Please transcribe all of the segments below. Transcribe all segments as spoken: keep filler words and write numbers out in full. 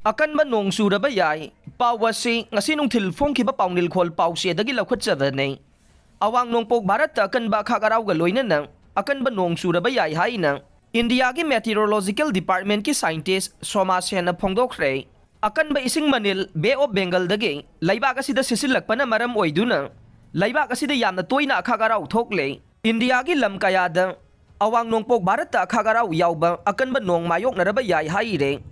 ꯑꯀꯟꯕ ꯅꯣꯡ ꯆꯨꯔꯕ ꯌꯥꯏ꯫ ꯄꯥꯎ ꯑꯁꯤ ꯉꯁꯤ ꯅꯨꯡꯊꯤꯜ ꯐꯣꯡꯈꯤꯕ ꯄꯥꯎꯅꯤꯜꯈꯣꯜ ꯄꯥꯎꯆꯦꯗꯒꯤ ꯂꯧꯈꯠꯆꯕꯅꯤ꯫ ꯑꯋꯥꯡ ꯅꯣꯡꯄꯣꯛ ꯚꯥꯔꯠꯇ ꯑꯀꯟꯕ ꯑꯈꯥꯛ ꯑꯔꯥꯎꯒ ꯂꯣꯏꯅꯅ ꯑꯀꯟꯕ ꯅꯣꯡ ꯆꯨꯔꯕ ꯌꯥꯏ ꯍꯥꯏꯅ ꯏꯟꯗꯤꯌꯥꯒꯤ Meteorological Departmentꯀꯤ scientist ꯁꯣꯃꯥ ꯁꯦꯟꯅ ꯐꯣꯡꯗꯣꯛꯈ꯭ꯔꯦ꯫ ꯑꯀꯟꯕ ꯏꯁꯤꯡ ꯃꯅꯤꯜ Bay of Bengalꯗꯒꯤ ꯂꯩꯕꯥꯛ ꯑꯁꯤꯗ ꯁꯤꯠꯆꯤꯜꯂꯛꯄꯅ ꯃꯔꯝ ꯑꯣꯏꯗꯨꯅ ꯂꯩꯕꯥꯛ ꯑꯁꯤꯗ ꯌꯥꯝꯅ ꯇꯣꯏꯅ ꯑꯈꯥꯛ ꯑꯔꯥꯎ ꯊꯣꯛꯂꯦ꯫ ꯏꯟꯗꯤꯌꯥꯒꯤ ꯂꯝ ꯀꯌꯥꯗ ꯑꯋꯥꯡ ꯅꯣꯡꯄꯣꯛ ꯚꯥꯔꯠꯇ ꯑꯈꯥꯛ ꯑꯔꯥꯎ ꯌꯥꯎꯕ ꯑꯀꯟꯕ ꯅꯣꯡ ꯃꯥꯌꯣꯛꯅꯔꯕ ꯌꯥꯏ ꯍꯥꯏꯔꯦ꯫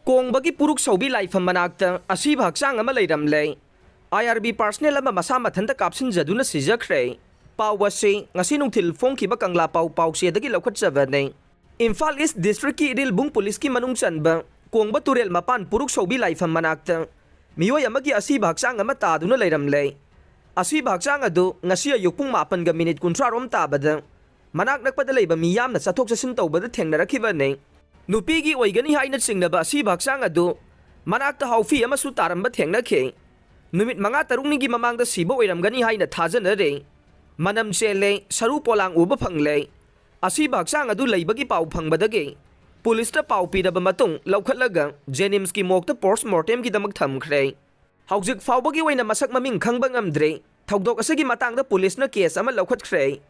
ꯀꯣꯡꯕꯒꯤ ꯄꯨꯔꯨꯛ ꯁꯧꯕꯤ ꯂꯥꯏꯐꯝ ꯃꯅꯥꯛꯇ ꯑꯁꯤꯕ ꯍꯛꯆꯥꯡ ꯑꯃ ꯂꯩꯔꯝꯂꯦ꯫ IRB personnel ꯑꯃ ꯃꯁꯥ ꯃꯊꯟꯇ ꯀꯥꯞꯁꯤꯟꯖꯗꯨꯅ ꯁꯤꯖꯈ꯭ꯔꯦ꯫ ꯄꯥꯎ ꯑꯁꯤ ꯉꯁꯤ ꯅꯨꯡꯊꯤꯜ ꯐꯣꯡꯈꯤꯕ ꯀꯪꯂꯥ ꯄꯥꯎ ꯄꯥꯎꯆꯦꯗꯒꯤ ꯂꯧꯈꯠꯆꯕꯅꯤ꯫ ꯏꯝꯐꯥꯜ East Districtꯀꯤ ꯏꯔꯤꯜꯕꯨꯡ ꯄꯨꯂꯤꯁꯀꯤ ꯃꯅꯨꯡ ꯆꯟꯕ ꯀꯣꯡꯕ ꯇꯨꯔꯦꯜ ꯃꯄꯥꯟ ꯄꯨꯔꯨꯛ ꯁꯧꯕꯤ ꯂꯥꯏꯐꯝ ꯃꯅꯥꯛꯇ ꯃꯤꯑꯣꯏ ꯑꯃꯒꯤ ꯑꯁꯤꯕ ꯍꯛꯆꯥꯡ ꯑꯃ ꯇꯥꯗꯨꯅ ꯂꯩꯔꯝꯂꯦ꯫ ꯑꯁꯤꯕ ꯍꯛꯆꯥꯡ ꯑꯗꯨ ꯉꯁꯤ ꯑꯌꯨꯛ ꯄꯨꯡ ꯃꯥꯄꯟꯒ ꯃꯤꯅꯤꯠ ꯀꯨꯟꯊ꯭ꯔꯥ ꯔꯣꯝ ꯇꯥꯕꯗ ꯃꯅꯥꯛ ꯅꯛꯄꯗ ꯂꯩꯕ ꯃꯤ ꯌꯥꯝꯅ ꯆꯠꯊꯣꯛ ꯆꯠꯁꯤꯟ ꯇꯧꯕꯗ ꯊꯦꯡꯅꯔꯛꯈꯤꯕꯅꯤ꯫ ꯅꯨꯄꯤꯒꯤ ꯑꯣꯏꯒꯅꯤ ꯍꯥꯏꯅ ꯆꯤꯡꯅꯕ ꯑꯁꯤꯕ ꯍꯛꯆꯥꯡ ꯑꯗꯨ ꯃꯅꯥꯛꯇ ꯍꯥꯎꯐꯤ ꯑꯃꯁꯨ ꯇꯥꯔꯝꯕ ꯊꯦꯡꯅꯈꯤ꯫ ꯅꯨꯃꯤꯠ ꯃꯉꯥ ꯇꯔꯨꯛꯅꯤꯒꯤ ꯃꯃꯥꯡꯗ ꯁꯤꯕ ꯑꯣꯏꯔꯝꯒꯅꯤ ꯍꯥꯏꯅ ꯊꯥꯖꯅꯔꯦ꯫ ꯃꯅꯝ ꯆꯦꯜꯂꯦ, ꯁꯔꯨ ꯄꯣꯂꯥꯡ ꯎꯕ ꯐꯪꯂꯦ꯫ ꯑꯁꯤꯕ ꯍꯛꯆꯥꯡ ꯑꯗꯨ ꯂꯩꯕꯒꯤ ꯄꯥꯎ ꯐꯪꯕꯗꯒꯤ ꯄꯨꯂꯤꯁꯇ ꯄꯥꯎ ꯄꯤꯔꯕ ꯃꯇꯨꯡ ꯂꯧꯈꯠꯂꯒ ꯖꯦꯅꯤꯝꯁꯀꯤ ꯃꯣꯔꯒꯇ ꯄꯣꯁꯠꯃꯣꯔꯇꯦꯝꯒꯤꯗꯃꯛ ꯊꯝꯈ꯭ꯔꯦ꯫ ꯍꯧꯖꯤꯛ ꯐꯥꯎꯕꯒꯤ ꯑꯣꯏꯅ ꯃꯁꯛ ꯃꯃꯤꯡ ꯈꯪꯕ ꯉꯝꯗ꯭ꯔꯤ꯫ ꯊꯧꯗꯣꯛ ꯑꯁꯤꯒꯤ ꯃꯇꯥꯡꯗ ꯄꯨꯂꯤꯁꯅ ꯀꯦꯁ ꯑꯃ ꯂꯧꯈꯠꯈ꯭ꯔꯦ꯫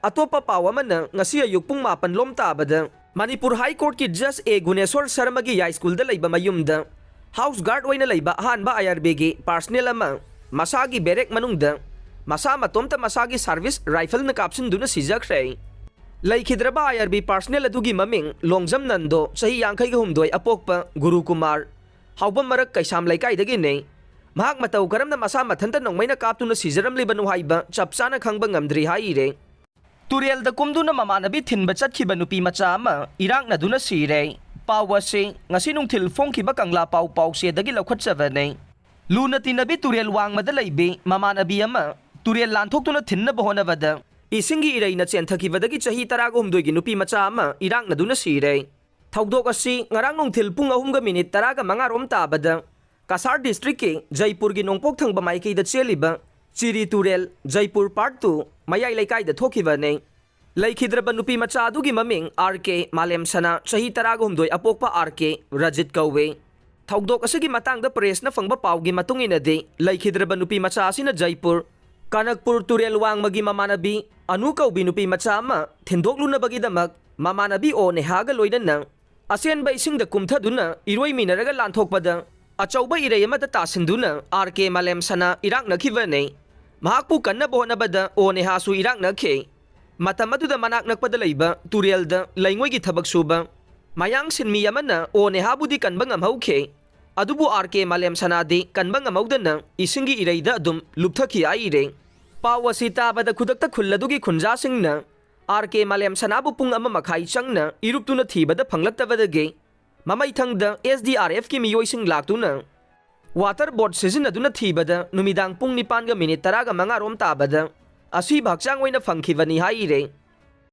ꯑꯇꯣꯞꯄ ꯄꯥꯎ ꯑꯃꯅ ꯉꯁꯤ ꯑꯌꯨꯛ ꯄꯨꯡ ꯃꯥꯄꯟ ꯂꯣꯝ ꯇꯥꯕꯗ ꯃꯅꯤꯄꯨꯔ ꯍꯥꯏ ꯀꯣꯔꯠꯀꯤ ꯖꯁ ꯑꯦ ꯒꯨꯅꯦꯁꯣꯔ ꯁꯔꯃꯒꯤ ꯌꯥꯏꯁ꯭ꯀꯨꯜꯗ ꯂꯩꯕ ꯃꯌꯨꯝꯗ ꯍꯥꯎꯁ ꯒꯥꯔꯗ ꯑꯣꯏꯅ ꯂꯩꯕ ꯑꯍꯥꯟꯕ IRBꯒꯤ personnel ꯑꯃ ꯃꯁꯥꯒꯤ ꯕꯦꯔꯦꯛ ꯃꯅꯨꯡꯗ ꯃꯁꯥ ꯃꯇꯣꯝꯇ ꯃꯁꯥꯒꯤ ꯁꯥꯔꯚꯤꯁ ꯔꯥꯏꯐꯜꯅ ꯀꯥꯞꯁꯤꯟꯗꯨꯅ ꯁꯤꯖꯈ꯭ꯔꯦ꯫ ꯂꯩꯈꯤꯗ꯭ꯔꯕ IRB personnel ꯑꯗꯨꯒꯤ ꯃꯃꯤꯡ ꯂꯣꯡꯖꯝ ꯅꯟꯗꯣ, ꯆꯍꯤ ꯌꯥꯡꯈꯩꯒ ꯍꯨꯝꯗꯣꯏ, ꯑꯄꯣꯛꯄ ꯒꯨꯔꯨ ꯀꯨꯃꯥꯔ, ꯍꯥꯎꯕꯝ ꯃꯔꯛ ꯀꯩꯁꯥꯝ ꯂꯩꯀꯥꯏꯗꯒꯤꯅꯤ꯫ ꯃꯍꯥꯛ ꯃꯇꯧ ꯀꯔꯝꯅ ꯃꯁꯥ ꯃꯊꯟꯇ ꯅꯣꯡꯃꯩꯅ ꯀꯥꯞꯇꯨꯅ ꯁꯤꯖꯔꯝꯂꯤꯕꯅꯣ ꯍꯥꯏꯕ ꯆꯞ ꯆꯥꯅ ꯈꯪꯕ ꯉꯝꯗ꯭ꯔꯤ ꯍꯥꯏꯔꯦ꯫ ꯇꯨꯔꯦꯜꯗ ꯀꯨꯝꯗꯨꯅ ꯃꯃꯥꯟꯅꯕꯤ ꯊꯤꯟꯕ ꯆꯠꯈꯤꯕ ꯅꯨꯄꯤ ꯃꯆꯥ ꯑꯃ ꯏꯔꯥꯛꯅꯗꯨꯅ ꯁꯤꯔꯦ꯫ ꯄꯥꯎ ꯑꯁꯤ ꯉꯁꯤ ꯅꯨꯡꯊꯤꯜ ꯐꯣꯡꯈꯤꯕ ꯀꯪꯂꯥ ꯄꯥꯎ ꯄꯥꯎꯆꯦꯗꯒꯤ ꯂꯧꯈꯠꯆꯕꯅꯤ꯫ ꯂꯨꯅ ꯇꯤꯟꯅꯕꯤ ꯇꯨꯔꯦꯜ ꯋꯥꯡꯃꯗ ꯂꯩꯕꯤ ꯃꯃꯥꯟꯅꯕꯤ ꯑꯃ ꯇꯨꯔꯦꯜ ꯂꯥꯟꯊꯣꯛꯇꯨꯅ ꯊꯤꯟꯅꯕ ꯍꯣꯠꯅꯕꯗ ꯏꯁꯤꯡꯒꯤ ꯏꯔꯩꯅ ꯆꯦꯟꯊꯈꯤꯕꯗꯒꯤ ꯆꯍꯤ ꯇꯔꯥꯒ ꯍꯨꯝꯗꯣꯏꯒꯤ ꯅꯨꯄꯤ ꯃꯆꯥ ꯑꯃ ꯏꯔꯥꯛꯅꯗꯨꯅ ꯁꯤꯔꯦ꯫ ꯊꯧꯗꯣꯛ ꯑꯁꯤ ꯉꯔꯥꯡ ꯅꯨꯡꯊꯤꯜ ꯄꯨꯡ ꯑꯍꯨꯝꯒ ꯃꯤꯅꯤꯠ ꯇꯔꯥꯒ ꯃꯉꯥ ꯔꯣꯝ ꯇꯥꯕꯗ ꯀꯁꯥꯔ ꯗꯤꯁꯇ꯭ꯔꯤꯛꯀꯤ ꯖꯩꯄꯨꯔꯒꯤ ꯅꯣꯡꯄꯣꯛ ꯊꯪꯕ ꯃꯥꯏꯀꯩꯗ ꯆꯦꯜꯂꯤꯕ ꯆꯤꯔꯤ ꯇꯨꯔꯦꯜ, ꯖꯩꯄꯨꯔ Part two, ꯃꯌꯥꯏ ꯂꯩꯀꯥꯏꯗ ꯊꯣꯛꯈꯤꯕꯅꯤ꯫ ꯂꯩꯈꯤꯗ꯭ꯔꯕ ꯅꯨꯄꯤ ꯃꯆꯥ ꯑꯗꯨꯒꯤ ꯃꯃꯤꯡ RK ꯃꯥꯂꯦꯝ ꯁꯅꯥ, ꯆꯍꯤ ꯇꯔꯥꯒ ꯍꯨꯝꯗꯣꯏ, ꯑꯄꯣꯛꯄ RK ꯔꯖꯤꯠ ꯀꯧꯏ꯫ ꯊꯧꯗꯣꯛ ꯑꯁꯤꯒꯤ ꯃꯇꯥꯡꯗ ꯄ꯭ꯔꯦꯁꯅ ꯐꯪꯕ ꯄꯥꯎꯒꯤ ꯃꯇꯨꯡ ꯏꯟꯅꯗꯤ, ꯂꯩꯈꯤꯗ꯭ꯔꯕ ꯅꯨꯄꯤ ꯃꯆꯥ ꯑꯁꯤꯅ ꯖꯩꯄꯨꯔ ꯀꯅꯛꯄꯨꯔ ꯇꯨꯔꯦꯜ ꯋꯥꯡꯃꯒꯤ ꯃꯃꯥꯟꯅꯕꯤ ꯑꯅꯨ ꯀꯧꯕꯤ ꯅꯨꯄꯤ ꯃꯆꯥ ꯑꯃ ꯊꯤꯟꯗꯣꯛꯂꯨꯅꯕꯒꯤꯗꯃꯛ ꯃꯃꯥꯟꯅꯕꯤ ꯑꯣ ꯅꯦꯍꯥꯒ ꯂꯣꯏꯅꯅ ꯑꯆꯦꯟꯕ ꯏꯁꯤꯡꯗ ꯀꯨꯝꯊꯗꯨꯅ ꯏꯔꯣꯏꯃꯤꯟꯅꯔꯒ ꯂꯥꯟꯊꯣꯛꯄꯗ ꯑꯆꯧꯕ ꯏꯔꯩ ꯑꯃꯗ ꯇꯥꯁꯤꯟꯗꯨꯅ ꯑꯥꯔ ꯀꯦ ꯃꯥꯂꯦꯝ ꯁꯅꯥ ꯏꯔꯥꯛꯅꯈꯤꯕꯅꯤ꯫ ꯃꯍꯥꯛꯄꯨ ꯀꯟꯅꯕ ꯍꯣꯠꯅꯕꯗ ꯑꯣ ꯅꯦꯍꯥꯁꯨ ꯏꯔꯥꯛꯅꯈꯤ꯫ ꯃꯇꯝ ꯑꯗꯨꯗ ꯃꯅꯥꯛ ꯅꯛꯄꯗ ꯂꯩꯕ ꯇꯨꯔꯦꯜꯗ ꯂꯩꯉꯣꯏꯒꯤ ꯊꯕꯛ ꯁꯨꯕ ꯃꯌꯥꯡ ꯁꯤꯟꯃꯤ ꯑꯃꯅ ꯑꯣ ꯅꯦꯍꯥꯕꯨꯗꯤ ꯀꯟꯕ ꯉꯝꯍꯧꯈꯤ꯫ ꯑꯗꯨꯕꯨ ꯑꯥꯔ ꯀꯦ ꯃꯥꯂꯦꯝ ꯁꯅꯥꯗꯤ ꯀꯟꯕ ꯉꯝꯍꯧꯗꯅ ꯏꯁꯤꯡꯒꯤ ꯏꯔꯩꯗ ꯑꯗꯨꯝ ꯂꯨꯞꯊꯈꯤ ꯍꯥꯏꯔꯦ꯫ ꯄꯥꯎ ꯑꯁꯤ ꯇꯥꯕꯗ ꯈꯨꯗꯛꯇ ꯈꯨꯜ ꯑꯗꯨꯒꯤ ꯈꯨꯟꯖꯥꯁꯤꯡꯅ ꯑꯥꯔ ꯀꯦ ꯃꯥꯂꯦꯝ ꯁꯅꯥꯕꯨ ꯄꯨꯡ ꯑꯃ ꯃꯈꯥꯏ ꯆꯪꯅ ꯏꯔꯨꯞꯇꯨꯅ ꯊꯤꯕꯗ ꯐꯪꯂꯛꯇꯕꯗꯒꯤ ꯃꯃꯩꯊꯪꯗ ꯑꯦꯁ ꯗꯤ ꯑꯥꯔ ꯑꯦꯐꯀꯤ ꯃꯤꯑꯣꯏꯁꯤꯡ ꯂꯥꯛꯇꯨꯅ ꯋꯥꯇꯔ ꯕꯣꯠ ꯁꯤꯖꯤꯟꯅꯗꯨꯅ ꯊꯤꯕꯗ ꯅꯨꯃꯤꯗꯥꯡ ꯄꯨꯡ ꯅꯤꯄꯥꯟꯒ ꯃꯤꯅꯤꯠ ꯇꯔꯥꯒ ꯃꯉꯥ ꯔꯣꯝ ꯇꯥꯕꯗ ꯑꯁꯤꯕ ꯍꯛꯆꯥꯡ ꯑꯣꯏꯅ ꯐꯪꯈꯤꯕꯅꯤ ꯍꯥꯏꯔꯦ꯫